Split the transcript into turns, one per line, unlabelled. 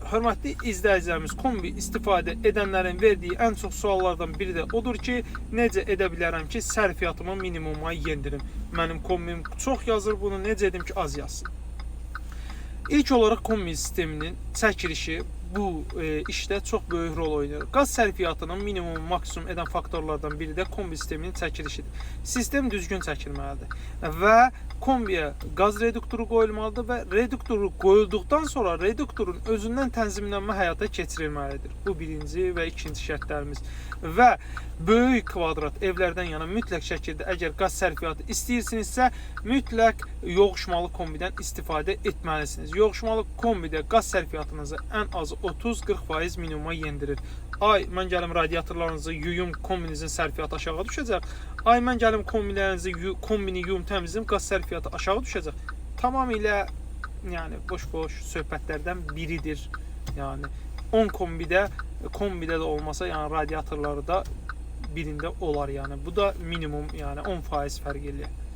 Hörmətli izləyicilərimiz, kombi istifadə edənlərin verdiyi ən çox suallardan biri də odur ki, necə edə bilərəm ki, sərfiyyatımı minimuma yendirim? Mənim kombim çox yazır bunu, necə edim ki, az yazsın? İlk olaraq kombi sisteminin çəkilişi bu işdə çox böyük rol oynayır. Qaz sərfiyyatının minimum, maksimum edən faktorlardan biri də kombi sisteminin çəkilişidir. Sistem düzgün çəkilməlidir və kombiyə qaz reduktoru qoyulmalıdır və reduktoru qoyulduqdan sonra reduktorun özündən tənzimlənmə həyata keçirilməlidir. Bu birinci və ikinci şərtlərimiz. Və böyük kvadrat evlərdən yana mütləq şəkildə əgər qaz sərfiyyatı istəyirsinizsə, mütləq yoğuşmalı kombidən istifadə etməlisiniz. Yoğuşmalı kombidə qaz sərfiyyatınızı ən azı 30-40% minimuma yendirir. Ay, mən gəlim radiatorlarınızı yuyum, kombinizin sərfiyyatı aşağı düşəcək. Ay, mən gəlim kombilərinizi kombini yuyum, təmizləyim, qaz sərfiyyatı aşağı düşəcək. Tamamilə yəni boş-boş söhbətlərdən biridir. Yəni 10 kombidə də olmasa, yəni radiatorları da birində olar yəni. Bu da minimum, yəni 10% fərq eləyir.